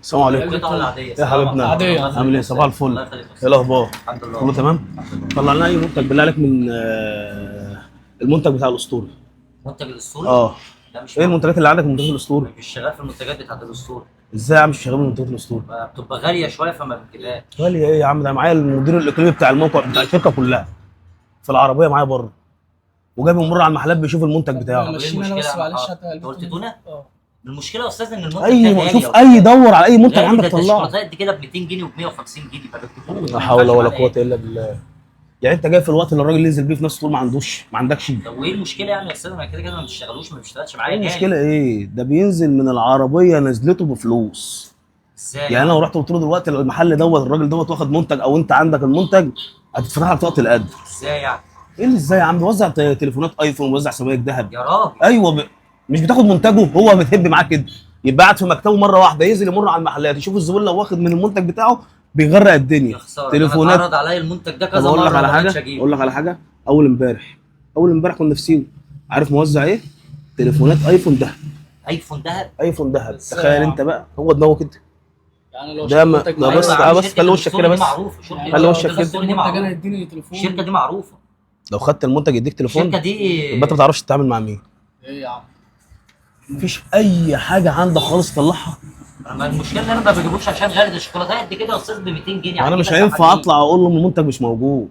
السلام عليكم. القطعة العادية. يا حبيبنا، عادية. عامل ايه؟ صباح الفل. الله يخليك. ايه الاخبار؟ الحمد لله. كله تمام؟ طلع لنا اي منتج بالله عليك من المنتج بتاع الاسطوري. منتج الاسطوري؟ اه. لا مش ايه المنتجات اللي عندك من منتجات الاسطوري؟ مش شغال في المنتجات بتاعت الاسطوري. ازاي يا عم مش شغال من منتجات الاسطوري؟ بتبقى غالية شوية فما بنجيبهاش. غالية ايه يا عم؟ ده معايا المدير الاقليمي بتاع الموقع بتاع الشركة كلها في العربية معايا بره، وجاي بيمر على المحلات بيشوف المنتج بتاعه. طب إيه ماشيين انا المشكلة بس يا عم؟ معلش هات انت قلت تونه؟ اه. المشكلة يا استاذ ان المنتج اي ده غالي. شوف اي دور على اي منتج غالي. عندك ده طلعه. الشوكولاتات دي كده ب 200 جنيه وب 150 جنيه فبتجيبوه. لا حول ولا قوة الا بالله. يعني انت جاي في الوقت اللي الراجل نزل بيه في نفسه تقول ما عندوش، ما عندكش. طب وايه المشكلة يعني يا استاذ؟ ما كده كده ما بتشتغلوش، ما بيشتغلش معايا. ايه المشكلة؟ ايه ده بينزل من العربية نزلته بفلوس. ازاي يعني انا لو رحت قلت له دلوقتي المحل دوت الراجل دوت واخد منتج او انت عندك المنتج، هتتفتح لك طاقة القدر. ازاي يعني؟ ايه اللي ازاي يا عم؟ بيوزع تليفونات ايفون، ويوزع سبائك ذهب. يا راجل. ايوه مش بتاخد منتجه، هو بتهب معاك كده، يبقى قاعد في مكتبه مرة واحدة ينزل يمر على المحلات يشوف الزبون لو واخد من المنتج بتاعه بيغرق الدنيا. يا خسارة، تليفونات. اتعرض عليا المنتج ده طب كذا اقول مرة لك على ما رضيتش حاجة، اجيبه. اقول لك على حاجة. اول امبارح كنا في سيوه، عارف موزع ايه؟ تليفونات ايفون ذهب. ايفون ذهب؟ ايفون ذهب. إزاي تخيل يا عم؟ انت بقى، هو دماغه كده. يعني لو ده شفت ما- منتج ده معين- بس أيوة يا تعال عم، بس شركة خلي وشك الأسطوري كده دي بس. معروفة. شركة يعني خلي لو وشك شفت كده. الأسطوري دي منتج انا معروفة. هيديني تليفون. الشركة دي معروفة. لو خدت المنتج يديك تليفون. الشركة دي يبقى انت ما تعرفش تتعامل مع مين. ايه يا عم؟ مفيش اي حاجة عندك خالص تطلعها. ما المشكلة ان انا ما بجيبوش عشان غالي. ده الشوكولاتة قد كده يا استاذ ب 200 جنيه. انا مش هينفع اطلع اقول له المنتج مش موجود.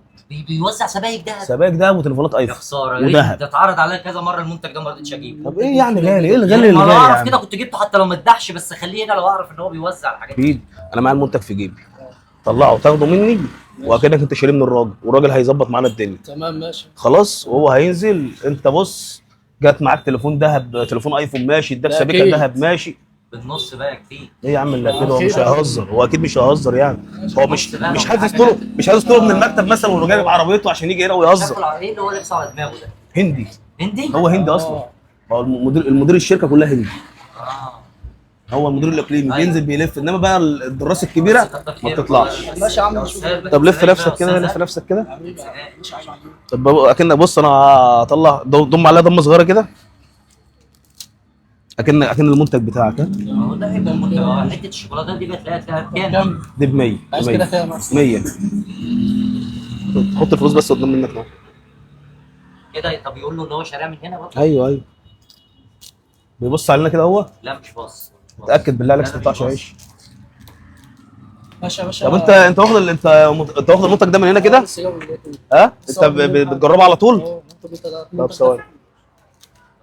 بيوزع سبايك ذهب. سبائك ذهب وتليفونات يا ايفون خسارة، وذهب. ده اتعرض عليا كذا مرة المنتج ده ما رضيتش اجيبه. طب ايه يعني غالي؟ ايه الغالي اللي ما لو غالي اعرف يعني؟ كده كنت جبته حتى لو ما اتدحش، بس خليه هنا لو اعرف ان هو بيوزع الحاجات دي. اكيد انا معايا المنتج في جيبي، طلعه تاخده مني وكانك انت شاريه من الراجل، والراجل هيظبط معانا الدنيا. تمام ماشي. خلاص، وهو هينزل. انت بص، جات معاك تليفون ذهب، تليفون ايفون ماشي، اداك ده سبيكه أكيد. ذهب ماشي. بالنص بقى كتير. ايه يا عم اللي كده؟ هو أكيد. مش هيهزر، هو اكيد مش هيهزر يعني. هو مش بقى مش لو حاسس حاجة طوله، مش حاسس طوله من المكتب مثلا وانه جايب عربيته عشان يجي هنا ويهزر. شكله ايه اللي هو لابسه على دماغه ده؟ هندي. هندي؟ هو هندي اصلا. هو المدير الشركة كلها هندي. اه هو المدير الاقليمي أيوة. بينزل بيلف، انما بقى الدراسة الكبيرة ما بتطلعش. ماشي يا عم، نشوف. طب لف نفسك كده، لف نفسك كده. حبيبي مش عايز عليك. طب اكنك بص، انا هطلع ضم عليها ضمه صغيرة كده، اكن المنتج بتاعك. ها؟ هو ده هيبقى المنتج. حتة الشوكولاتة دي بقى تلاقيها بكام؟ كم؟ دي ب 100. عايز كده كام؟ 100. حط الفلوس بس قدام منك اهو. كده. طب يقول له ان هو شاريها من هنا برضه؟ ايوه ايوه، بيبص علينا كده هو. لا مش باص. اتاكد بالله عليك لا، ما لا، تطلعش مش باص. عيش. ماشي يا باشا. طب انت واخد انت واخد المنتج ده من هنا كده؟ لسه جايبه دلوقتي. ها؟ انت بتجربه على طول؟ اه، منتج بتاع- طب ثواني.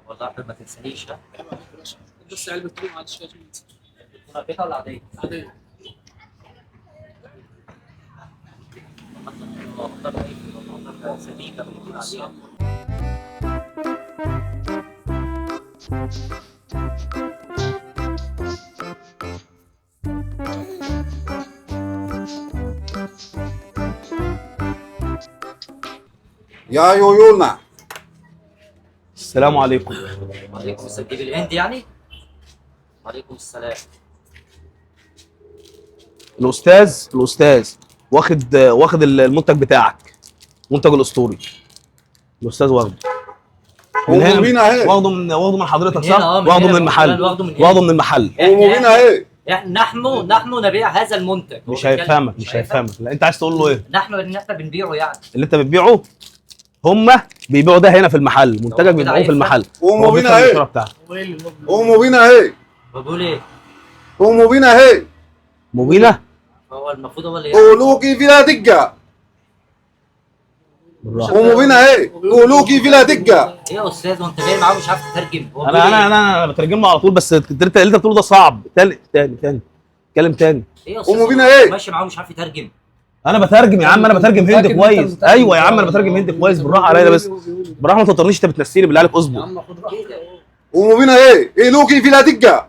والله يا احمد ما تنسانيش. ها بس علبة تونه معلش لازم ننسى. الكنافه ولا عادية؟ عادية. سبيكه بيكون عليها. يا يويونا. السلام عليكم. وعليكم السلام. دي بالهند يعني؟ وعليكم السلام. الاستاذ واخد المنتج بتاعك، منتج الاسطوري. الاستاذ واخده من هو مين اهي؟ واخده من حضرتك من صح؟ هنا، من واخده هنا، من المحل، واخده من هنا. واخده من المحل. ومبينا اهي. نحن نبيع هذا المنتج. هو مش بيتكلم. هيفهمك، مش هيفهمك. لا انت عايز تقول له ايه؟ نحن ان احنا بنبيعه يعني. اللي انت بتبيعه هم بيبيعوا ده هنا في المحل، منتجك كده بيبيعوه في هيفهم. المحل. هو ومبينا بيفهم اهي. الاشارة بتاعته. هو ايه اللي هو ومبينا اهي. هو بيقول ايه؟ ومبينا اهي. مبينة؟ هو المفروض هو اللي قولوكي فيلا دقة. بالراحة. ومبينا اهي. قولوكي فيلا دقة. ايه يا استاذ وانت جاي معاه مش عارف تترجم؟ هو انا بيقول انا إيه؟ انا انا بترجم له على طول، بس انت اللي انت بتقوله ده صعب. تاني تاني تاني، اتكلم تاني. ايه يا استاذ؟ ومبينا ايه؟ ماشي معاه مش عارف يترجم. انا بترجم يا عم، انا بترجم هندي متأكد إن أنت كويس. مترجم؟ ايوه يا عم انا بترجم هندي كويس. بالراحة عليا بس، بالراحة ما توترنيش، انت بتنسيني بالله عليك يا اصبر. عم خد راحتك. ومبينا ايه؟ ايه فيلا دقة.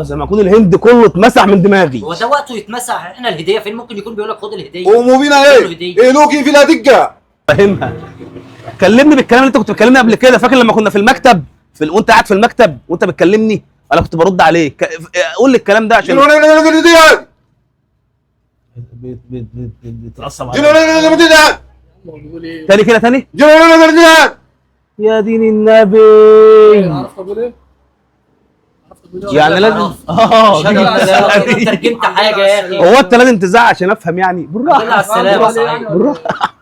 زي ما يكون الهند كله اتمسح من دماغي. هو ده وقته يتمسح؟ احنا الهدية فين؟ ممكن يكون بيقول لك خد الهدية. ومبينا ايه؟ ايه فيلا دقة. فاهمها. كلمني بالكلام اللي انت كنت بتكلمني قبل كده، فاكر لما كنا في المكتب وانت قاعد في المكتب وانت بتكلمني انا كنت برد عليك. قول لي الكلام ده عشان بتتعصب عليا. هو بيقول ايه؟ تاني كده تاني. يا دين النبي. عارف بيقول ايه؟ يعني لازم ترجمت حاجة يا اخي. هو انت لازم تزعق عشان افهم يعني؟ بالله على بالراحة السلامة صحيح. بالراحة.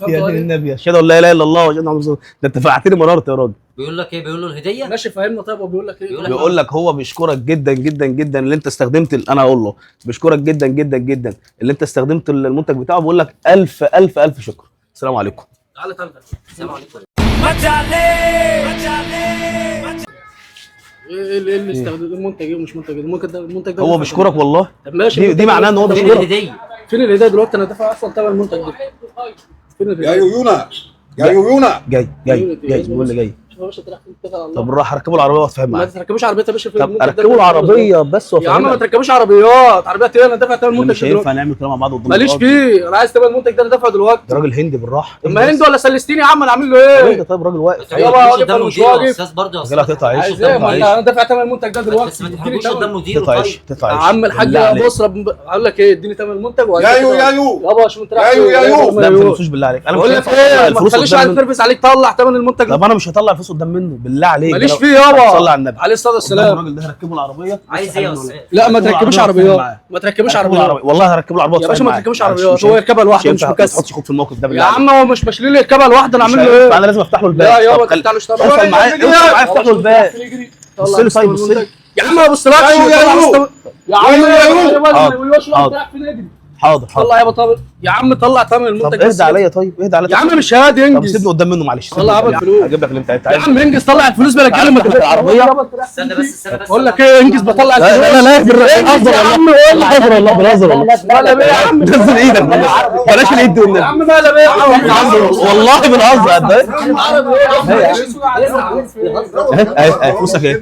يا دين النبي، اشهد ان لا اله الا الله واشهد ان محمد رسول الله. ده انت فقعتني مرارت يا راجل. بيقول لك ايه؟ بيقول له الهدية. ماشي فهمنا. طيب هو بيقول لك ايه؟ بيقول لك هو بيشكرك جدا جدا جدا اللي انت استخدمت انا اقول له بيشكرك جدا جدا جدا اللي انت استخدمت المنتج بتاعه، بيقول لك الف الف الف شكر. السلام عليكم. تعالى تعالى. السلام عليكم. ايه اللي استخدم المنتج ايه ومش منتج؟ المنتج ده المنتج ده هو بيشكرك والله. طب ماشي، دي معناه ان هو فين بيشكرك. الهدية؟ فين الهدية دلوقتي؟ انا دافع اصلا ثمن المنتج ده. فين يا الهدية؟ يويونا يا يويونا. جاي جاي جاي، بيقول لي جاي. شوف يا باشا، طلع فين؟ اتكل على الله. طب بالراحة، ركبوا العربية واتفاهم ما معاك. تركبوش عربية يا باشا. فين طب المنتج ده؟ ركبوا العربية بس يا عم ما وافهمك. تركبوش عربيات، عربيات ايه؟ انا دافع ثمن المنتج مش هينفع دلوقتي. نعمل كلام مع بعض قدام ماليش الراجل. فيه، انا عايز ثمن المنتج ده، انا دافعه دلوقتي. ده راجل هندي، بالراحة. طب ما هند ولا سلستيني يا عم، انا عامل له ايه؟ ايه؟ طيب راجل واقف. يابا ما تحرجوش واقف قدام ولا مش مديره يا واقف؟ استاذ برضه يا الراجل استاذ. هتقطع عيش. عايز ايه؟ ما هتقطع انت عيش. انا دافع ثمن المنتج ده دلوقتي. بس ما اديني تحرجوش ثمن. قدام مديره. تقطع عيش، طيب تقطع يا عيش. عم الحاج بالله يا عليك. بصرة، اقول لك ايه، اديني ثمن المنتج يا يو يا يو. يابا شوف انت رايح يا يو فين. يا يو. لا ما تلمسوش بالله عليك. انا مش بقول لك هينفع ايه، اطلع ما الفلوس تخليش قدام واحد منه. يتنرفز عليك، طلع ثمن المنتج. طب انا مش هطلع الفلوس قدام منه بالله عليك. ماليش ده فيه يابا. صلي على النبي. عليه الصلاة قدام والسلام. الراجل ده هركبه العربية. عايز ايه يا استاذ؟ لا ما هركبه تركبوش العربية عربيات، معاه. ما تركبوش هركبه عربيات العربية. والله هركبه العربية يا باشا، ما تركبوش عربيات، هو هو يركبها لوحده مش ما مكسر. تحطش اخوك في الموقف ده يا بالله عليك. عم هو مش مشلول يركبها لوحده، انا مش عامل له هينفع، ايه؟ انا لازم افتح له الباب. لا يابا طب خلي- تفتحلوش طبعا. اوصل معايا، اوصل معايا، افتح له الباب. بص له طيب، بص له. يا عم ما بصلكش. يا يو يا يو. يا عم يا يو يا يو. حاضر، حاضر. حاضر حاضر. طلع يابا، طب يا عم طلع ثمن طب المنتج بس. اهدى عليا، طيب اهدى عليا. يا عم مش هادي، طب انجز. سيبني قدام منه معلش. طلع يابا الفلوس. هجيب لك اللي انت يا عايزه. عم انجز، طلع الفلوس بلا كلام. تعالى العربية. استنى بس، استنى بس. بقول لك ايه، انجز بطلع لا الفلوس. لا لا، بهزر يا والله، عم قول بهزر والله، بهزر والله. ولا بيه يا عم. نزل ايدك والله. بلاش الايد دي يا والنبي. عم مالها بيه يا عم. بنهزر والله، بنهزر قد ايه. اهي اهي اهي فلوسك اهي.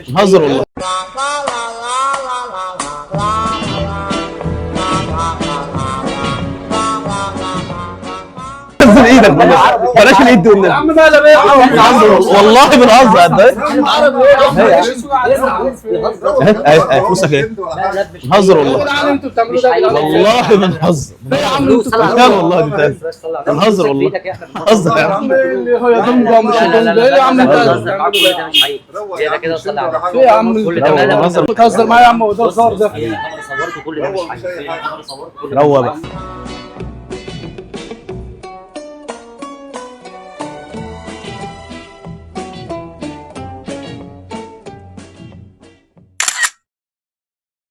بنهزر والله. نزل ايدك والله. بلاش الايد دي يا والنبي. عم مالها بيه يا عم. بنهزر والله، بنهزر قد ايه. اهي اهي اهي فلوسك اهي. بنهزر والله. انتوا بتعملوه ده يا جدعان. والله بنهزر. بنهزر والله، دي تاني. بنهزر والله، بنهزر يا عم. اللي هو يا دمجة مش لا لا لا يا عم لا انت بتهزر معاك، كل ده مش حقيقي. زيادة كده وصلي على النبي. ايه يا عم كل ده مالك. بنهزر. بتهزر معايا يا عم، وده هزار ده. هي الكاميرا صورته، كل ده مش حقيقي. هي الكاميرا صورته، كل ده روق مش بقى. حقيقي.